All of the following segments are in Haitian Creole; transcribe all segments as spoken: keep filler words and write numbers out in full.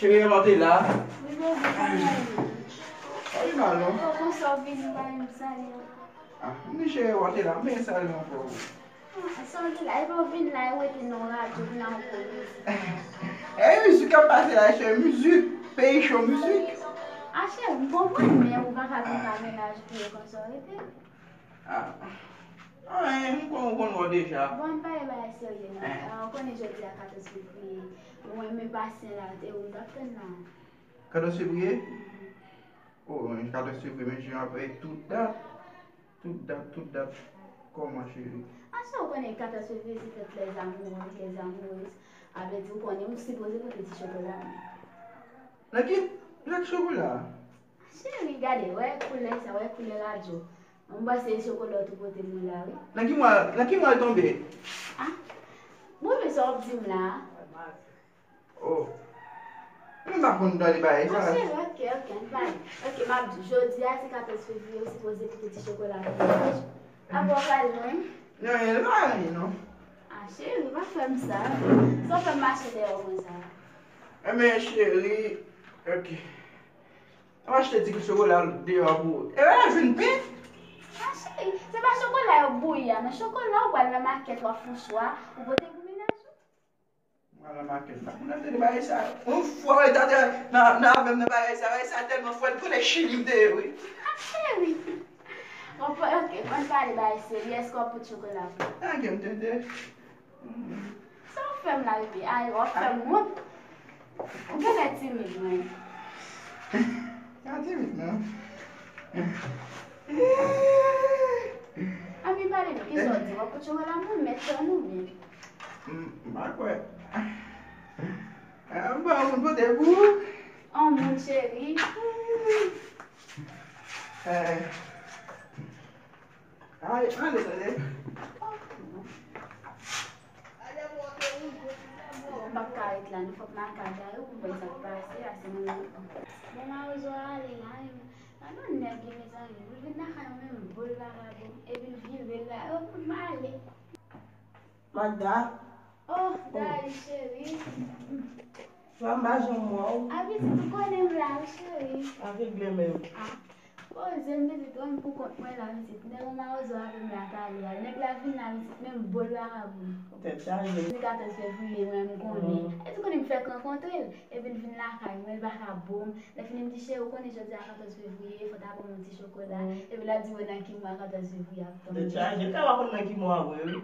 Cheri, w te la? Wi, bebe, kòman w ye? Pa gen mal, non. Kòman sa w vini, w pa menm salye ankò? Ah, m di cheri, w te la, m pa salye ankò. Ah, sa w di la, epi w vin la, e w rete nan radyo, vin la ankò. E mizik k ap pase la, cheri, mizik, peyi cho, mizik. Ah, cheri, m konprann, men ou pa ka vin pa mennaj pou yo konsa w rete. Ah. Anyen, m konn, ou konn wè w deja. Bon, ann pale bagay serye non. Ah, ou konnen jodi a katòz fevriye. Mwen, men pasyan la, e ou m t ap tann la. Katòz fevriye? Oh, men katòz fevriye, men jan ap fè tout dat. Tout dat, tout dat. Kòman, cheri? Ah, sa ou konnen katòz fevriye se fèt les amoureux, les amoureuses. A vle di, ou konnen, ou sipoze pote ti chokola. Nan ki, nan ki chokola? Cheri, gade, wè koulè sa, wè koulè radyo. Mwen panse se chokola w te pote mwen la, wi. Nan ki mwa, nan ki mwa l tonbe? Ah, bon, men sa w ap di m la a? Oh. Mwen pa konn tande bagay sa. Ah, cheri, ok, ok, ann pale. Ok, m ap di w, jodi a se katòz fevriye, ou sipoze pote ti chokola pou mennaj. Apa w pale mwen? Non, e pa anyen, non. Ah, cheri, pa fè m sa. Sa w fè m mache dèyè w konsa? Enben, cheri, ok. M achte ti chokola deyò pou ou. E wè, jwenn pen. Ah, cheri, se pa chokola yo bouyi a, non. Chokola ou pral nan makèt, w ap fè yon chwa, ou pote pou mennaj ou. M pral nan makèt la. Moun ap tande bagay sa. Yon fwa w te nan, nan avè m nan bagay sa. Bagay sa tèlman fwa, l konnen Chili m te ye, wi. Ah, cheri. Bon, ok, ann pale bagay serye. Èske w ap pote chokola pou mwen? Sa w fè m la, bebe? Ay, w ap fè m wont. Ou genlè timid, mwen. Pa timid, non. Ann vin pale, men, kisa w di? W ap pote chokola pou mwen, mèt tann ou byen. M, m pa kwè. Ah, m pa moun pote pou ou. An moun, cheri. Eh. Ay, ale, tande. M p ap ka ret la, non, fòk m al ka gaye pou m wè sa k pase a, se mwen. Bon, mawozo a ale la, men gade yon nèg li, mezanmi, li vin lakay mwen, menm bo l vagabon, epi l vire l la, oh, m ale. Magda. Oh, Dari, cheri. Sa m pa janm wè w. A pitit, ou konnen m la wi, cheri. Avèg le menm. Ah. Poze m pitit, ou menm pou kont mwen la, pitit. Nèg mawozo avè m la talè a. Nèg la vin la, pitit, menm bo l vagabon. Tèt chaje. Jodi katòz fevriye, mwen, m konnen. E tou konnen m fèk rankontre l. Epi l vin lakay mwen, l pa ka bo m. Lè fini m di, cheri, ou konnen jodi a katòz fevriye, fò w ta ban m yon ti chokola. Epi l ap di mwen nan ki mwa katòz fevriye ap tonbe. Tèt chaje, l ka pa konn nan ki mwa vre wi.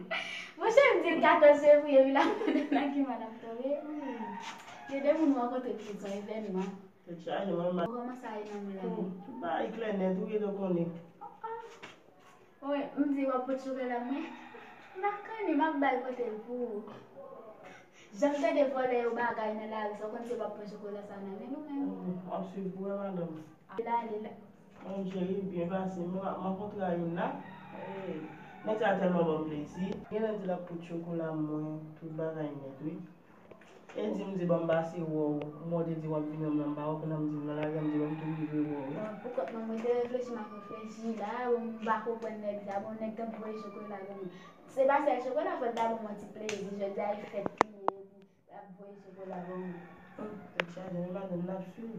Monchè, m di l katòz fevriye, epi l ap mande nan ki mwa l ap tonbe. Gen de moun ou rankontre ki se yon evènman. Tèt chaje, mwen. Ou kòmanse ale nan mwen la. Tout bagay klè nèt, ou gentan konnen. Wi, m di w ap pot chokola mwen. M pa konnen, m ap ba l pote l pou ou. Jan m tande vòlè yo bagay nan lari sa, w konn se w ap pran chokola sa nan men nou menm. W ap swiv pou wè, madanm. Al ale la. Mwen, cheri, byen pase. M rankontre a youn la. Nèg sa tèlman ban m plezi. Genlè di l ap pot chokola mwen, tout bagay nèt, wi. E di m di ban m pase wè w. M wè w te di w ap vini, m nan m pa wè w, pandan m di m nan lari a, m di ban m tou rive wè w wi. Bon, pou kont mwen, mwen te reflechi, m ap reflechi la, bon, m pa konprann nèg sa, bon, nèg t ap voye chokola ban mwen. Se pa sèl chokola, fò l ta ban mwen ti plezi, jodi a e fèt li ye, epi l ap voye chokola ban mwen. Tèt chaje, men madanm n ap swiv.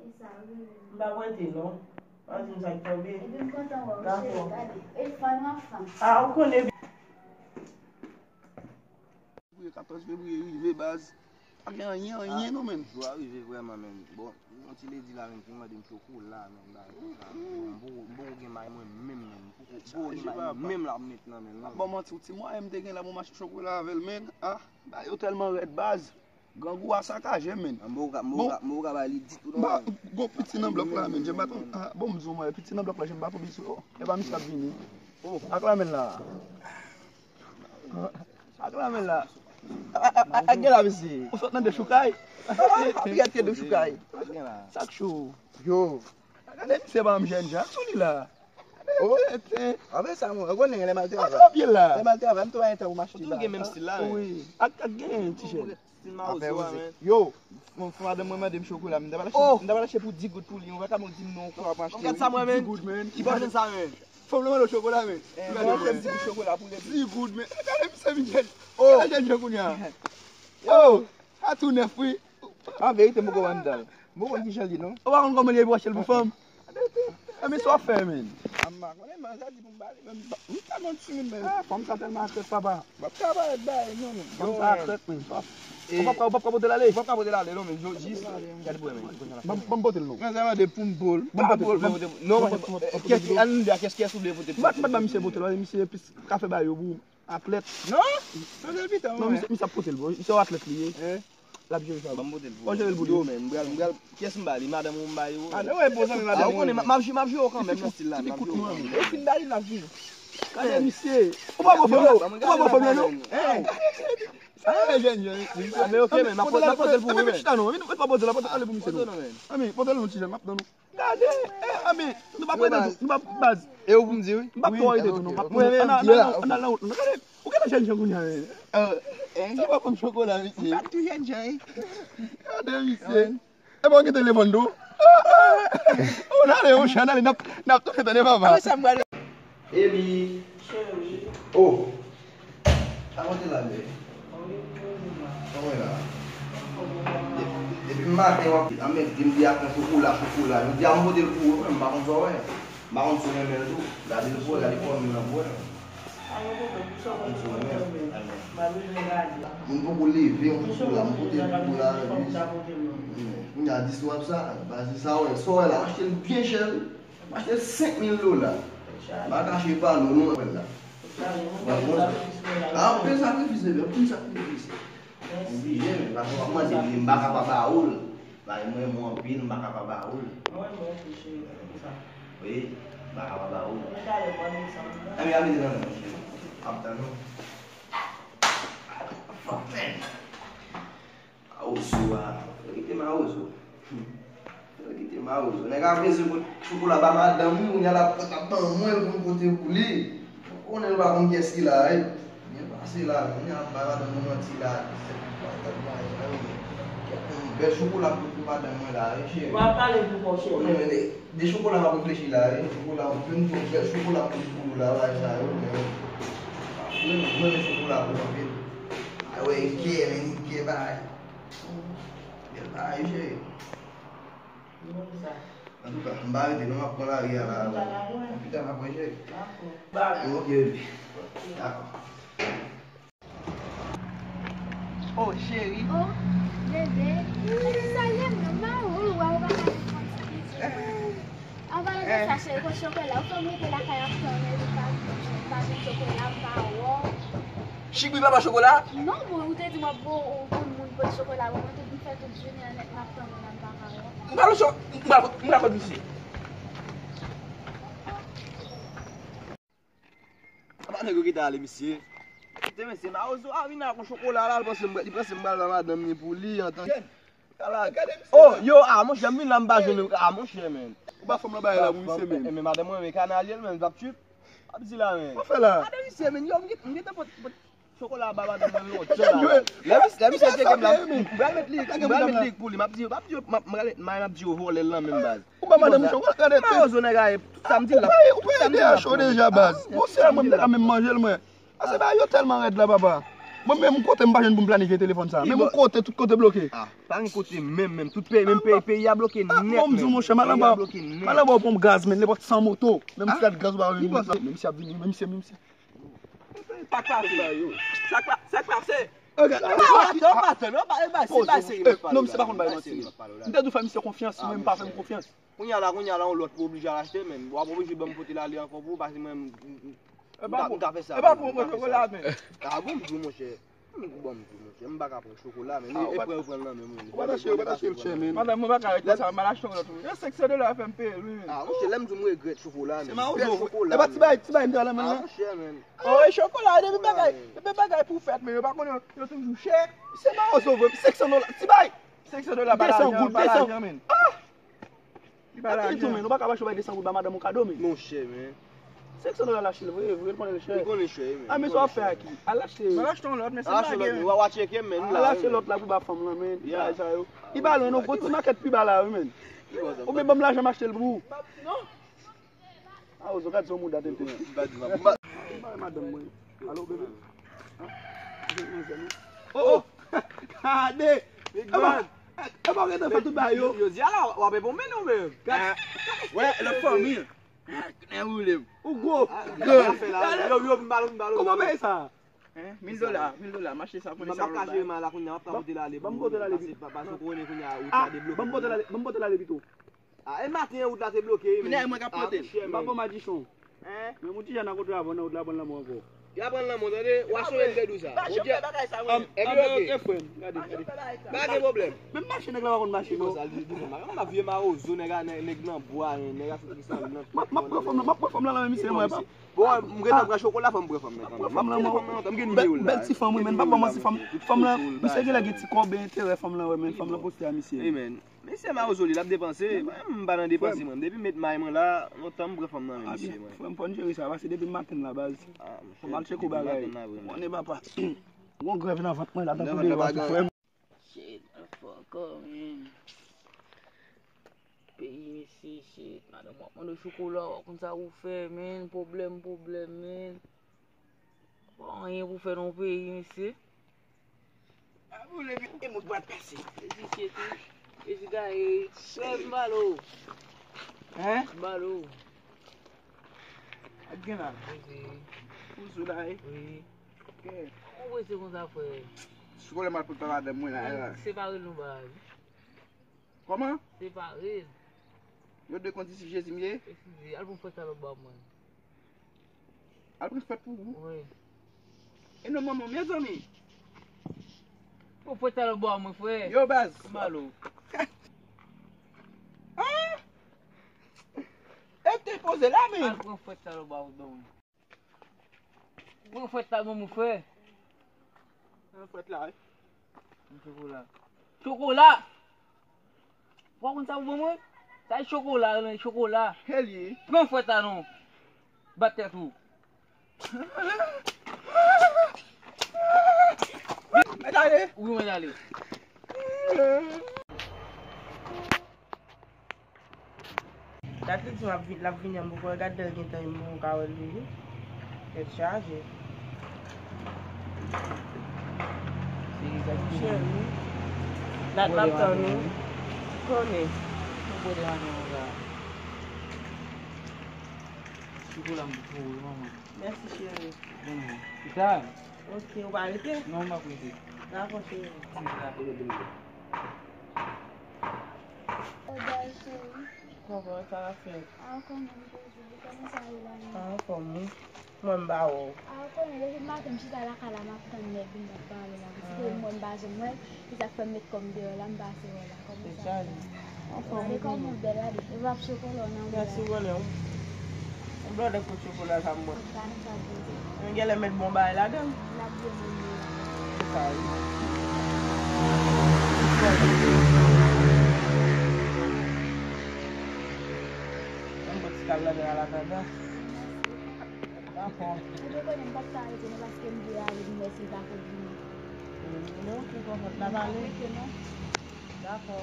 E sa, wi. M p ap rete non. W a di m sa k tonbe. Epi m kontan wè w, cheri, gade. E fann w ap fann. Ah, ou konnen. Fevriye, katòz fevriye rive, baz. Pa gen anyen, anyen non, menn. Jou a rive vrèman, menn. Bon, yon ti ledi la, menn, ki mande m chokola, menn, bagay konsa. Bon, m poko, m poko gen may mwen menm, menn. M poko, m poko gen may mwen menm la, m met nan men l, non. Bon, manti, yon ti mwayen m te gen la pou m achte chokola avè l, menn. Ah, bagay yo tèlman rèd, baz. Grangou a sakaje m, menn. M poko ka, m poko ka, m poko ka ba li ditou, non, menn. Gon piti nan blòk la, menn. Jan m pa tonbe, ah, bon, m di w, mwen, piti nan blòk la, jan m pa tonbe sou yo. E pa misye ap vini. Ak la menn la. Ak la menn la. Ak gen la, mesye. Ou sot nan dechoukay? Ap gate dechoukay. Sak cho. Yo. Gade misye pa m jèn jan sou li la. Oh. Anben sa, mwen konnen lè m al travay. Lè m al travay, m tou pa gen tan pou m achte bagay. Ou tou gen menm stil la, men. Wi. Ak, ak gen ti jèn. Stil mawozo a, men. Yo, mwen fè madanm mwen mande m chokola, m ta pral achte, m ta pral achte pou dis goud pou li, ou pa ka di m non, ou pa achte. Gad sa, mwen, men. Dis goud, men. Ki bò jèn sa, men? Fanm nan mande w chokola, men. Gade mwen. Dis goud chokola pou li. Dis goud, men. Gade misye, Michel. Gade jèn jan kounye a. Yo, sa tou nèf, wi. An verite, m poko wè anndan l. M poko konn kijan l ye, non. Ou pa konn kòman li ye pou achte l pou fanm? Enben, sa w ap fè, men? A, m pa konnen, men sa di pou m ba li, men m pa, m tèlman timid, men. Ah, fanm sa tèlman akrèk, papa. M p ap ka parèt ba li, non, men. Fanm sa akrèk, men. Ou p ap ka, ou p ap ka pote l ale? M p ap ka pote l ale, non, men. Jis, gade pou wè, men. Ban m, ban m pote l, non. Mwen, sa mande pou m pote l. Ban m pote l, ban m pote l. Non, kès, an de a, kès, kès ou vle pote l? M pa, m pa ba misye pote l, misye plis ka fè bagay yo pou ou. Atlèt. Non, chanje l pita, non, misye, misye ap pote l, bro. Misye yon atlèt li ye. L ap jere sa. Ban m pote l pou ou. Ban jere l pou li. Yo, men, m pral, m pral, kiyès m ba li? Madanm ou m ba yo? Ah, non, wè, poze men madanm ou. Ou konnen, m ap jwe, m ap jwe yo kanmenm nan stil la, m ap jwe yo kanmenm. Yo fin ba li, l ap jwe. Gade misye. Ou pa bon fanm, non. Ou pa bon fanm, non. Ah, men jèn, jèn. Ah, men ok, men, m ap poze l pou ou, men. Chita non, men pa poze l, poze l pou misye, non. Ami, poze l non, ti jèn, m ap tann ou. Gade, eh, ami, nou pa pran nan, nou pa baz. E ou pou m di, wi. M pa twò rete tou, non. M ap pran nan, nan, nan, nan, nan, gade, ou gade jèn jan kounye a, men. Eh, ki pa fanm chokola, mesye. M pa tou jèn jan, wi. Gade, mesye. E bon, gen telefòn tou. Ou n ale, monchè, n ale, n ap, n ap tounen tande papa. Sa m gade. Ebi. Cheri. Oh. Sa kote la, bebe? Kòman la? Depi, depi maten, w ap anmède m di a pran chokola, chokola. Jodi a, m pote l pou ou, men m pa konn sa w wè. M pa konn si w renmen l tou. Gade l pou wè, gade kòman l nan pou wè. Moun poko leve, yon chokola, m pote l pou la, jis. Kounye a, dis w ap sa, baz, sa w wè, sa w wè la, m achte l byen chè, wi. M achte l senk mil dola. M pa kache pa nou, nou wè la. Ah, anpil sakrifis, bebe, anpil sakrifis. Oblije, men, paske w ap mande m, m pa ka pa ba ou l. Paske mwen renmen w anpil, m pa ka pa ba ou l. Mwen renmen w tou, cheri, se pou sa. Wi, m pa ka pa ba ou l. Mwen talè, mwen renmen sa. Ann ale nan men, cheri. M ap tann ou. Fuck, man. Mawozo a. Yo kite mawozo. Yo kite mawozo. Nèg a bezwen pot chokola ba madanm li, kounye a l ap, l ap ban mwen l pou m pote pou li. Ou konnen l pa konn kiyès ki la, wi. Byen pase la, kounye a ap bay madanm mwen manti la. Kèt, yon bèl chokola pou, pou madanm mwen la, wi, cheri. W ap pale pou kò, cheri. Konnen, men, de, de chokola m ap reflechi la, wi. Chokola, m jwenn yon bèl chokola pou, pou nou la, bagay sa yo, men. Mwen, mwen, mwen, chokola pou anpil. Ay, wè, Ike, men, Ike, bagay. Bèl bagay, cheri. Antouka, m pa rete non, m ap pran lari a la. Pita n ap wè, cheri. Dakò. Ok, bebe. Dakò. Oh, cheri. Oh, bebe. Salye m non, m pa wè w, w pa ka fè yon ti piti. An palan de sa, cheri, kote chokola? Ou fè m rete lakay ap tann ou, ou pa, pa jwenn chokola, m pa wè w. Chibri papa chokola? Non, bon, ou te di m w ap bon, ou konn moun pote chokola, bon, mwen tout, m fè tout jounen an nèt, m ap tann ou la, m pa ka wè w. M pral cho-, m pral, m pral kot misye. Apa nèg yo kite ale, misye? Kite mesye, mawozo a vin ak yon chokola la, li panse m, li panse m pral ba madanm li pou li antan. Ala, gade misye. Oh, yo, ah, monchè, m vin la, m pa jwenn ou. Ah, monchè, men. Ou ba fanm lan bagay la pou misye, men. Men madanm mwen, men kanal ye, men, l ap trip. Ap di la, men. Ou fè la. Gade misye, men, yo, m gen, m gentan pot, pot chokola ba madanm mwen, men, yon tan la. Lè misye, lè misye tcheke m la, m pral met li, m pral met li pou li. M ap di, m ap di, m ap, m pral, m ap di yo vòlè l nan menm baz. Ou ba madanm ou chokola, gade. Mawozo nèg a ye, tout sa m di l la. Ou pa, ou pa ede a cho deja, baz. Bon, se mwen, m te ka menm manje l, mwen. Pase bagay yo tèlman rèd la, papa. Mwen menm, kote m pa jwenn pou m planifye telefòn sa? Menm yon kote, tout kote bloke. Ah, pa gen kote menm, menm. Tout peyi, menm peyi, peyi a bloke nèt, menm. Bon, m di w, monchè, m al anba, m al anba w pran gaz, men, nenpòt san moto. Menm si gaz ou pa vin. Menm si ap vini, menm si, menm si. Sa k pase? Sa k pa, sa k pase? Non, misye pa konn bay manti. M te di w fè misye konfyans, men m pa fè m konfyans. Kounye a la, kounye a la, yon lòt pou oblije al achte, men w ap oblije ban m pote l ale ankò pou ou, paske mwen, m, m, m ta, m ta fè sa. E pa pou mwen, chokola, men. A bon, m di w, monchè. Bon, m di, monchè, m pa ka pran chokola, men. Ah, e, ou pa, e pran, pran nan men mwen. Ou pa ta achte, ou pa ta achte, monchè, men. Madanm, mwen pa ka ret konsa, m al achte yon lòt, wi. E senk san dola fè m peye l, wi, men. Ah, monchè, lè m di w m regrèt chokola, men. Se mawozo, wi. E pa ti bagay, ti bagay m te al nan men l la. Ah, monchè, men. Oh, e chokola, depi bagay, depi bagay pou fèt, men yo pa konn yo, yo toujou chè. Se mawozo, vre, senk san dola, ti bagay. Senk san dola pa lajan, pa lajan, men. Ah! Li pa lajan. Tou, men, ou pa ka mache bay de san goud ba madanm ou kado, men. Monchè, men. Senk san dola l achte l vre, vre, l konnen l chè. Li konnen l chè, men. Ah, men sa w ap fè a ki? Al achte. Mwen achte yon lòt, men se pa gen. Al achte lòt, men, w a tcheke, men, la. Al achte lòt la pou ba fanm lan, men. Bagay sa yo. Li pa lwen, non, gwo ti makèt pi ba la, wi, men. Oubyen ban m lajan m achte l pou ou. Non. Ah, Ozo, gad son mouda tenten. M pa di, m pa. M pa madanm mwen. Alo, bebe. Oh, oh. Gade. Big man. E pa w gentan fè tout bagay yo. Yo di ala, w ap epon men nou menm. Wè, lòt fanmi. Nèg woule m. Ou gwo. Yo, yo, m balo, m balo. Kòman w peye sa? Mil dola, mil dola, m achte sa pou li sa. M ap ka jere mal la kounye a, m ap ka pote l ale. Ban m pote l ale pito. Pase w konnen kounye a, wout la debloke. Ban m pote l ale, ban m pote l ale pito. Ah, e maten an wout la te bloke, wi, men. Kounye a, mwen k ap pote l. M ap ba w madichon. Men moun ti jan nan kote w a pran nan wout la, pran lanmò ankò. Y a pran lanmò, tande? W a sonje m te di w sa. Pa janm fè bagay sa, mwen. Epi, ok. Frè m, gade, gade. Pa gen pwoblèm. Menm mache nèg la pa konn mache, non. Konsa, li di konsa. Yon vye mawozo, nèg a, nèg, nèg nan bwa, nèg a soti san blan. M ap, m ap pran fanm nan, m ap pran fanm nan nan men misye, mwen, pa. Bon, m gentan pran chokola, fò m pran fanm nan kanmenm. M ap pran fanm nan, m gen nimewo l la. Bèl ti fanm, wi, men, m pa pran manti fanm, fanm nan, misye genlè gen ti kòb, enterè fanm nan, wè, men fanm nan poste a misye. Wi, men. Mesye mawozo li, l ap depanse. Mwen, m pa nan depanse, mwen. Depi m met may mwen la, lontan m pran fanm nan men, mesye, mwen. Frè m, fò n jere sa, pase depi maten la, baz. Fò m al tcheke bagay. Konnen papa. Gon grèv nan vant mwen la, tankou deyò a tou, frè m. Shit, motherfucker, man. Peyi, mesye, shit. Madanm w ap mande w chokola, w ap konn sa pou w fè, man. Pwoblèm, pwoblèm, man. Pa anyen pou fè nan peyi, mesye. A boule, e moun bwat pase. Jezi cheti. Jezi gaye. Frè m balo. Hein? M balo. Ak gen la. Jezi. Ou sou la, e? Wi. Ok. Ou prese konsa, frè? Sou kòlè m al pot pa madanm mwen la. Separe nou, baz. Kòman? Separe l. Yo de konn di si Jezi m ye? Eskize, al pran fwèt sa lòt bò a mwen. Al pran fwèt pou ou? Wi. E non manman, mezanmi. Pran fwèt sa lòt bò a mwen, frè. Yo, baz. Malo. Ah! E te poze la, men. Al pran fwèt sa lòt bò a mwen. Pran fwèt la ban mwen, frè. Pran fwèt la, wi. Chokola. Chokola! Ou pa konn sa pou ban mwen? Sa e chokola, nan chokola. Hell yeah. Pran fwèt la non. Bat tèt ou. Mèt ale. Wi, mèt ale. Dat li di m ap vi-, l ap vini an, m poko wè, gad lè l gentan, m poko ka wè l vini. Tèt chaje. Cheri, dat m ap tann ou. Konnen. Mèsi, cheri. Ok, ou pa rete? Non, m ap rete. Dakò, cheri. Bye, cheri. Kòman sa va fèt? A, ou konnen m poze. Kòman sa ye la menm? Anfòm, wi. Mwen, m pa wè w. A, ou konnen depi maten m chita lakay la, m ap tann nèg vin nan pale la. Paske m wè m pa janm wè l. Se sa k fè m met kò m deyò la, m pase wè w la. Kòman sa ye? Anfòm, wi. Gade kòman w bèl, gade. E w ap chokola w nan bouda. Mèsi, ou konnen, wi. Yon blòdè kot chokola sa m bwè. Gade sa pou di. Mwen genlè met bon bagay ladan. L ap byen bon, wi. Se sa, wi. Yon bon ti kal ladan an, an atandan. Dakò. Ou te konnen m pa t ka rete non, paske m dwe ale, m wè si l pa ko vini. Non, se konfòt la pale. Dakò.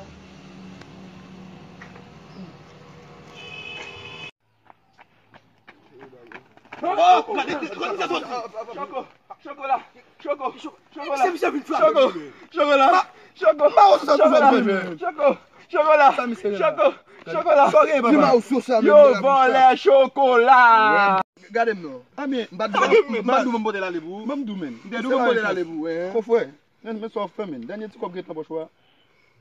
Oh, gade, gade, gade, gade. Choko, chokola, choko, chokola. Misye, misye vin frape. Choko, chokola, choko, chokola, choko, chokola, choko, chokola. Yo, vòlè chokola. Gade m non. M pa t di w ban m pote l ale pou ou. Ban m di w, men. M te di w ban m pote l ale pou ou, hein. Konfrè, men, men sa w ap fè, men. Dènye ti kòb ki ret nan pòch ou a.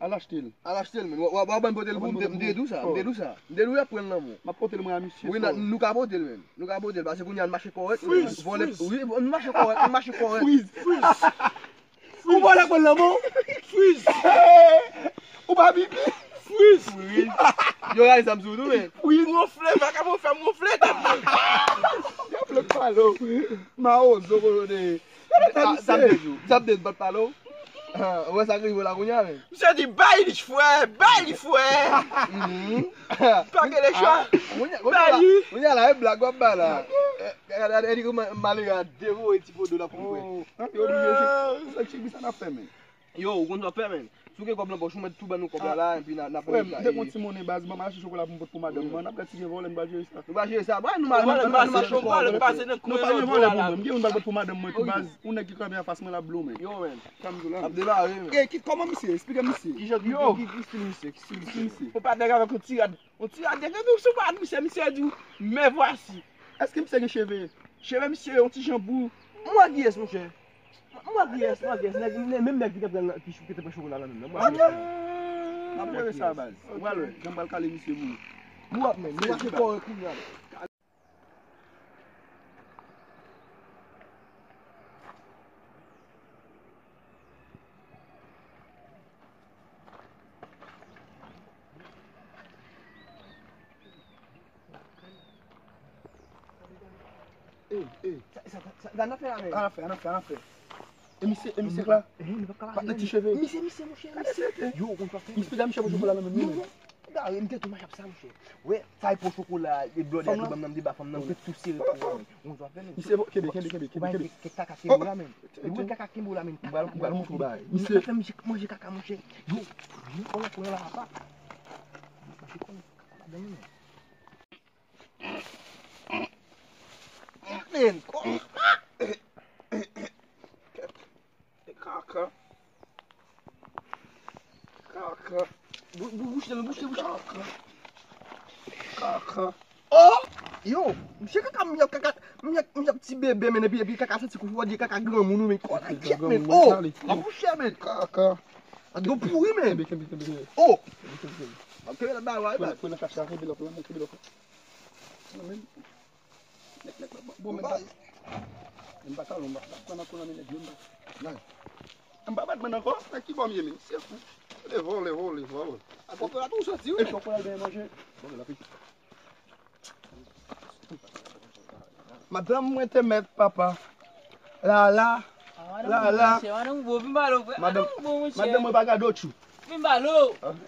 Al achte l. Al achte l, men. W a, w a ban m pote l pou m, m te di w sa. M te di w sa. M te di w y ap pran l nan men w. M ap pote l mwen a misye. Wi, nou ka pote l, men. Nou ka pote l. Paske kounye a n mache kòrèk, men. Vòlè, wi, n mache kòrèk, n mache kòrèk. Freeze, freeze. Ou pa lè pran lanmò? Friz. Ou pa pipi? Friz. Friz. Yo, gade sa m sou tou, men. Friz. M wonfle, vakabon fè m wonfle. Yo, blòk palo. Mawozo, kote. Sa m te di w. Sa m te di w, bat palo. Ah, ou wè sa k rive w la kounye a, men. Misye di, "Bay li, frè, bay li, frè." Mhm. Pa gen lechwa. Ah, kounye a, kounye a la, kounye a la, e blag w ap bay la. Eh, gade, gade, gade kòman malere a devore ti podo l ap kouri. Oh, yo oblije sa, chik sa n ap fè, men. Yo, ou konn sa w ap fè, men. Si w gen kòb nan pòch ou, mèt tou ban nou kòb la, la, epi n a, n ap... Frè m, m te gon ti monnen baz, ban m achte chokola pou m pot pou madanm mwen. N ap gad si gen vòlè, nou pral jere sa. Nou pral jere sa. Wè, nou mal, nou mal, nou mal chokòl, nou pase nan kwen lòt bò a la. M gen youn m pral pot pou madanm mwen tou baz. Yon nèg ki kanpe anfas mwen la blo men. Yo, men. Sa m di w la, men. Ap delare, men. E, ki, kòman misye? Esplike misye. Ki jan, ki, ki, ki stil misye? Ki stil misye? Ki stil misye? Ou pa nèg avèk yon ti rad, yon ti rad, depi w sou pad misye, misye di w, "Me voici." Èske misye gen cheve? Cheve misye, yon ti jan bou. Mwen ki yès, monchè. Mwen ki yès, mwen ki yès. Nèg, nèg, menm nèg ki te pran, ki, ki te pran chokola la menm nan. Mwen ki yès. N ap jere sa, baz. Ou pral wè, jan m pral kale misye pou ou. Nou ap men, nou mache kò kounye a. Ey, ey. Sa, sa, sa, sa n ap fè la, men? An ap fè, an ap fè, an ap fè. E misye, e misye la? Patnè ti cheve. Misye, misye, monchè, misye. Yo, ou konn sa fè? Misye, dam, cheve chokola la menm, men. Gade, m te tou mache ap sa, monchè. Wè, sa e po chokola, e blòdè a te ban m nan, m te ba fanm nan, m te tou sere pou mwen. Ou konn sa fè, men? Misye, kenbe, kenbe, kenbe, kenbe, kenbe. Kèk kaka kenbe w la, men. Ou wè kaka kenbe w la, men. M pral, m pral montre w bagay. Misye. Sa fè m manje kaka, monchè. Yo, yo, konnen konnen la, papa. Manje konnen kaka, madanm, men. Men, kò. Kaka. Kaka. Bou-, bou-, bouche, bouche, bouche. Kaka. Kaka. Oh! Yo, misye kaka, m ap kaka, m ap, m ap ti bebe, men, epi, epi kaka santi kou fò di kaka granmoun, men. Kò la kyèt, men. Oh! M ap bouche, men. Kaka. A do pouri, men. Kenbe, kenbe, kenbe, kenbe. Oh! Kenbe, kenbe, kenbe. M ap kenbe lòt bagay, baz. Pran nan kach la, kenbe lòt la, kenbe lòt la. Nan men. Nèg, nèg, bon, bon, men pa, men pa talon, m pa, m pa pran nan kou nan men nèg yo, m pa. M pa bat mwen ankò, nèg ki bò m ye, men, se fou. Leve, leve, leve. A, kòkòt la tou soti, wi. E kòkòt la byen manje. Bon, la pi. Madanm mwen te mèt, papa. La, la. Ah, madanm ou bon, monchè. Madanm ou bon, vin ba lo, frè. Madanm ou bon, monchè. Madanm mwen pa gade w tchou. Vin ba lo.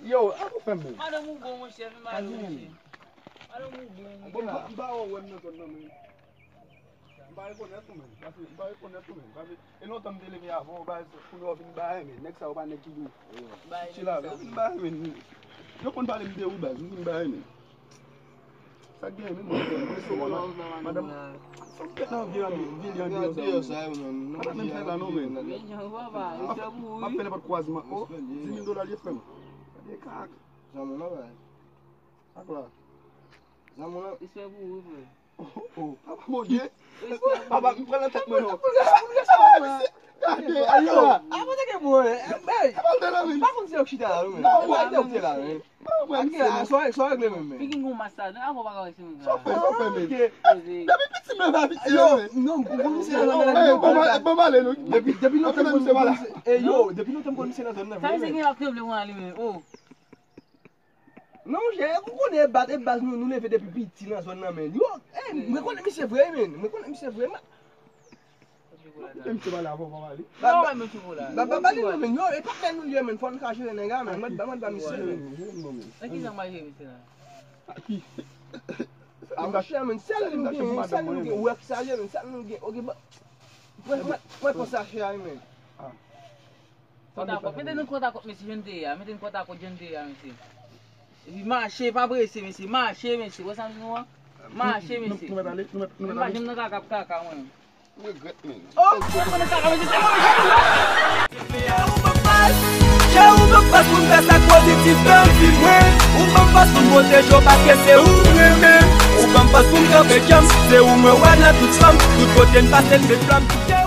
Yo, a pou fè m bon. Madanm ou bon, monchè, vin ba lo, monchè. Madanm ou bon, monchè. Bon, m pa, m pa wè w wè m nan zòn nan, men. M pa rekonèt ou, men. Paske m pa rekonèt ou, men. Paske e lontan m te leve avan w, baz, kounye a w vin bare, men. Nèg sa yo pa nèg ki dou. Chila, yo vin bare, men. Yo konn pale m de ou, baz. M vin bare, men. Sa k genyen menm, mwen, mwen, mwen, mwen, madanm, sa m fè nan vil an, vil an deyò sa yo, men. Madanm menm fè la non, men. M ap fè nenpòt kwazman. Oh, dis mil dola l ye, frè m. Gade kak. Zanmi w nan bay. Ak la. Zanmi w nan. Respè pou ou, frè. Oh, oh, oh. Papa Bondye. Respè pou ou. Papa, m pran nan tèt mwen, non. Gade, ayo. Apa te gen bon, eh, eh, pa konn se yo k chita la, non, men. Non, mwen te la, men. Sa w regle menm, men? Pikin gon mas la, non, avan pa ka wè si moun sa. Sa w fè, sa w fè, men? Depi piti, men pa piti, men. Non, bon, misye nan zòn nan, bon, bon, ale, non. Depi, depi lontan, misye pa la. Eh, yo, depi lontan, m konn misye nan zòn nan, sa misye gen ap tranble pou ale, men. Oh. Non, monchè, ou konnen e baz, e baz nou, nou leve depi piti nan zòn nan, men. Yo, eh, mwen konnen misye vre, men. Mwen konnen misye vre, men. Menm se pa la, bon, bon, ale. Non, mwen menm se pa la. Ba, ba, ba li non, men. Yo, e pa fè nou ye, men. Fò n ka jere nèg la, men. Mwen, mwen, mwen, misye, men. Nan ki jan m a jere misye la? A ki? A, monchè, men. Sèl nou gen, sèl nou gen. Ou wè ki sa ye, men. Sèl nou gen. Oke, ba. Mwen, mwen, mwen pran sachè a, men. Kòt a kòt. Mete nou kòt a kòt, mesye, jan n te ye a. Mete nou kòt a kòt, jan n te ye a, mesye. Epi mache, pa prese, mesye. Mache, mesye. Wè sa m di nou an? Mache, mesye. Nou mèt ale, nou mèt, nou mèt ale. Mwen pa janm nan kaka pou kaka, mwen. M regrèt, men. Oh, mwen nan kaka, mesye, se mwen. Ou ban m fòs, Jè, ou ban m fòs pou m fè sa k pozitif nan vi mwen. Ou ban m fòs pou m pwoteje w paske se ou m renmen. Ou ban m fòs pou m kanpe djanm, se ou mwen wè nan tout fòm. Tout kote m pase, m met flanm.